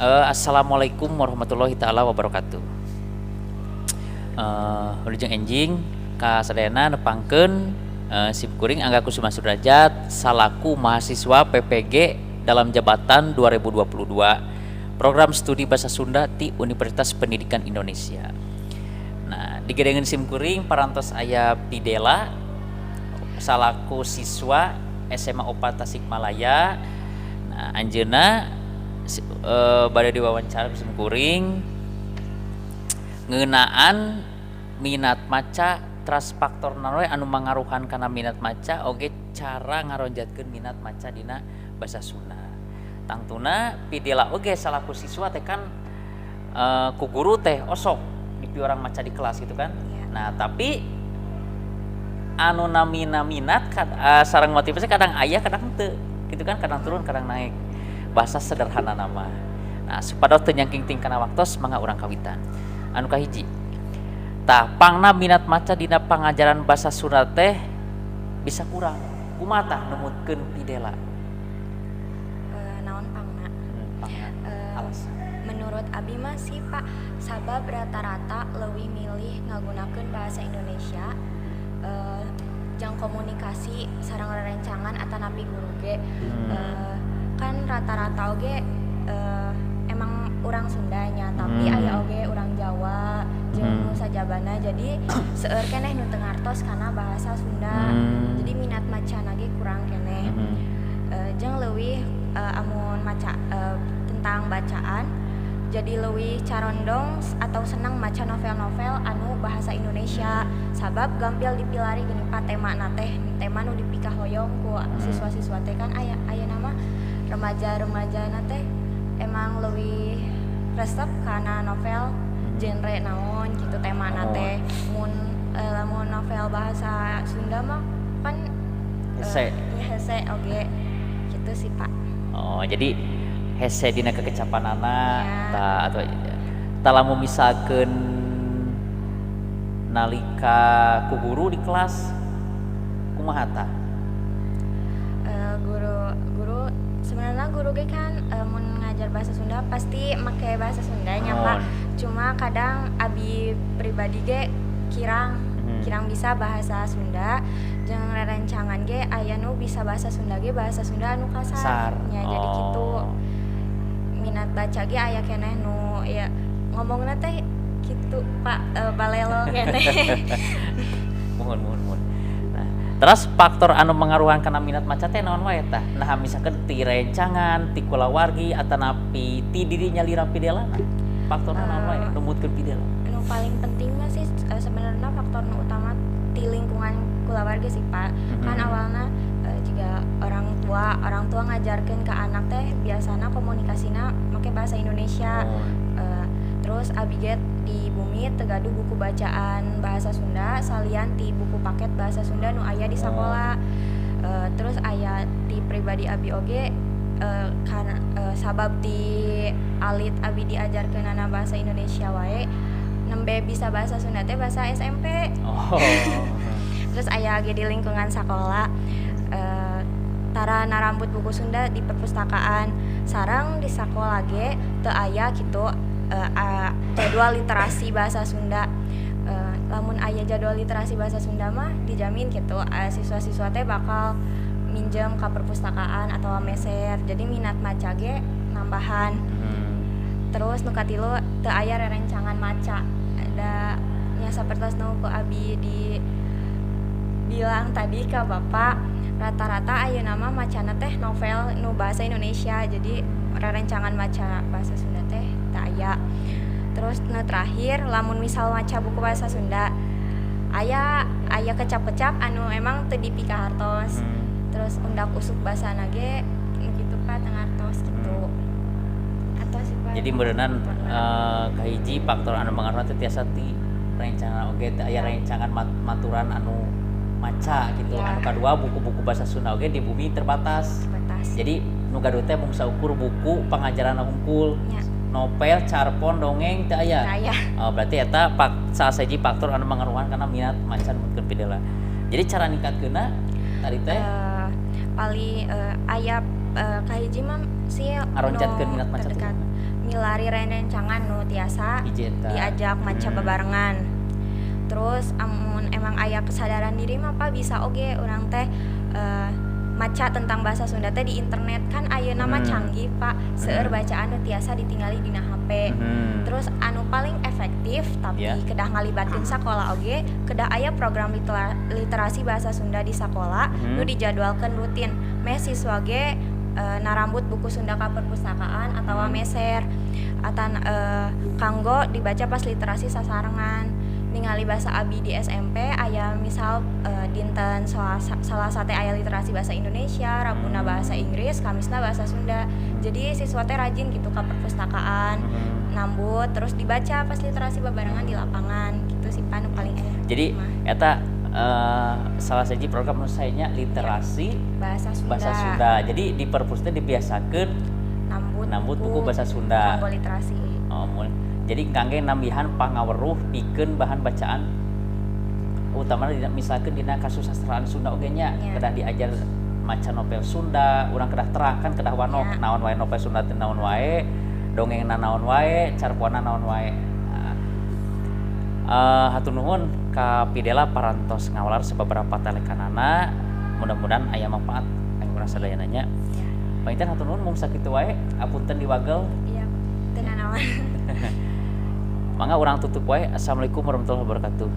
Assalamualaikum warahmatullahi taala wabarakatuh. Wilujeng enjing ka sadayana, nepangkeun sim kuring Angga Kusuma Sudrajat salaku mahasiswa PPG dalam jabatan 2022 program studi bahasa Sunda di Universitas Pendidikan Indonesia. Nah, digedengeun sim kuring parantos aya Pidela salaku siswa SMA 4 Tasikmalaya. Nah, anjeunna bade diwawancara sim kuring ngeunaan minat maca, teras faktor naon we anu mangaruhan kana minat maca, oge cara ngaronjatkeun minat maca dina bahasa Sunda. Tangtuna Pidela oge salaku siswa teh kan ku guru teh osok dipiwarang maca di kelas gitu kan. Iya. Nah, tapi anu namina minat sareng motivasi kadang aya, kadang henteu gitu kan, kadang turun, kadang naik, bahasa sederhanana mah. Nah, supados teu nyangking kana waktos, mangga urang kawitan. Anu kahiji tah, pangna minat maca dina pangajaran bahasa Sunda teh bisa kurang, kumaha tah numutkeun Pidela? Naon pangna? Pangna alasan. Menurut abi mah sih, Pak, sabab rata-rata leuwih milih ngagunakeun bahasa Indonesia jang komunikasi sareng rerencangan atanapi guru ge. Kan rata-rata oge emang urang Sundanya, tapi aya oge urang Jawa jeung nu sajabana, jadi seueur keneh nu teu ngartos kana bahasa Sunda. Jadi minat macana ge kurang keneh. Jeung leuwih amun maca tentang bacaan, jadi leuwih carondong atau senang maca novel-novel anu bahasa Indonesia, sabab gampil dipilari geuning, Pak, temana teh tema nu dipikahoyong ku siswa-siswa teh. Kan aya ayeuna mah remaja-remaja teh emang lebih resep karena novel genre naon gitu tema teh. Mun lamun novel bahasa Sunda mah kan Hese. Nya hese oge gitu sih, Pak. Oh, jadi hese dina kekecapanana. Ya. Ta atau tah, lamun misalkeun nalika ku guru di kelas kumaha tah? Guru guru sebenarnya guru ge kan mun ngajar bahasa Sunda pasti make bahasa Sundanya, Pak. Cuma kadang abi pribadi ge kirang kirang bisa bahasa Sunda, jeung rerencangan ge aya nu bisa bahasa Sunda ge bahasa Sunda anu kasar. Kasar. Nya, jadi gitu. Minat baca ge aya keneh nu ya ngomongna teh gitu, Pak, balelo keneh. Muhun, muhun, muhun. Nah, terus faktor anu mengaruhan kana minat maca teh naon wae tah? Nah, misalkan ti rencangan, ti kulawargi, atanapi ti diri nyalira Pidela, faktorna naon wae numutkeun Pidela? Nu paling penting mah sih sebenarnya faktor nu utama ti lingkungan kulawarga sih, Pak. Kan awalnya juga orang tua ngajarkeun ke anak teh biasana komunikasina make bahasa Indonesia. Terus abi ge di bumi teu gaduh buku bacaan bahasa Sunda salian ti buku paket bahasa Sunda nu aya di sakola. Terus aya ti pribadi abi oge karena sabab ti alit abi diajarkeunana bahasa Indonesia wae, nembe bisa bahasa Sunda teh bahasa SMP. Terus aya ge di lingkungan sekolah tara narambut buku Sunda di perpustakaan, sareng di sekolah ge teu aya gitu jadwal literasi bahasa Sunda. Lamun aya jadwal literasi bahasa Sunda mah dijamin gitu siswa-siswa teh bakal minjem ke perpustakaan atau meser, jadi minat maca ge nambahan. Terus nu katilu, teu aya rerencangan maca, ada nya sapertos nu ku abi di bilang tadi ke Bapak, rata-rata ayeuna mah macana teh novel nu bahasa Indonesia, jadi rerencangan maca bahasa Sunda teh teu aya. Terus nu terakhir, lamun misal maca buku bahasa Sunda, aya aya kecap-kecap anu emang teu dipikahartos. Terus undak usuk bahasana ge nu kitu, Pak, teu ngartos gitu atau sih, Pak. Jadi meureunan kahiji faktor anu mangaruhan teh tiasa ti rencangan oge, teu aya rencangan maturan anu maca gitu. Ya. Anu kadua, buku-buku bahasa Sunda oge di bumi terbatas. Terbatas. Jadi nu gaduh teh mung saukur buku pangajaran hungkul. Novel, carpon, dongeng teu aya. Teu aya. Oh, berarti eta salah sahiji faktor anu mangaruhan kana minat maca numutkeun Pidela. Jadi cara ningkatkeunna tadi teh? Paling aya kahiji mah sih Ngaronjatkeun nu minat maca teh terdekat. kumaha? Cari rencangan nu tiasa Hiji eta. Diajak maca bebarengan. Terus amun emang aya kesadaran diri mah, Pak, bisa oge urang teh maca tentang bahasa Sunda teh di internet. Kan ayeuna mah canggih, Pak, seueur bacaan nu tiasa ditinggali dina HP. Terus anu paling efektif, tapi kedah ngalibatkeun sakola oge, kedah aya program literasi bahasa Sunda di sakola nu dijadwalkeun rutin, meh siswa ge narambut buku Sunda ka perpustakaan atawa meser atan kanggo dibaca pas literasi sasarengan. Ningali bahasa abi di SMP aya misal dinten Selasa, Selasa teh aya literasi bahasa Indonesia, Rabuna bahasa Inggris, Kamisna bahasa Sunda. Jadi siswa teh rajin gitu ke perpustakaan, nambut, terus dibaca pas literasi babarengan di lapangan gitu sih, Pak, nu paling efektif Jadi mah. Eta salah satu program nu saenya literasi bahasa Sunda. Bahasa Sunda. Jadi di perpus teh dibiasakeun nambut, nambut buku bahasa Sunda. Kanggo literasi. Oh, jadi kangge nambihan pangaweruh pikeun bahan bacaan utamana dina, misalkan dina kasusastraan Sunda oge nya, kedah diajar maca novel Sunda. Urang kedah terangkan, kedah wanoh naon wae novel Sunda teh, naon wae dongengna, naon wae carpuana, naon wae. Nah, hatur nuhun ka Fidela parantos ngawalar sababaraha telekanana. Mudah-mudahan aya manfaat kanggo urang sadayana nya. Panginten hatur nuhun, mung sakitu wae, apunten diwagel. Iya, teu nanaon. Mangga urang tutup wae. Assalamualaikum warahmatullahi wabarakatuh.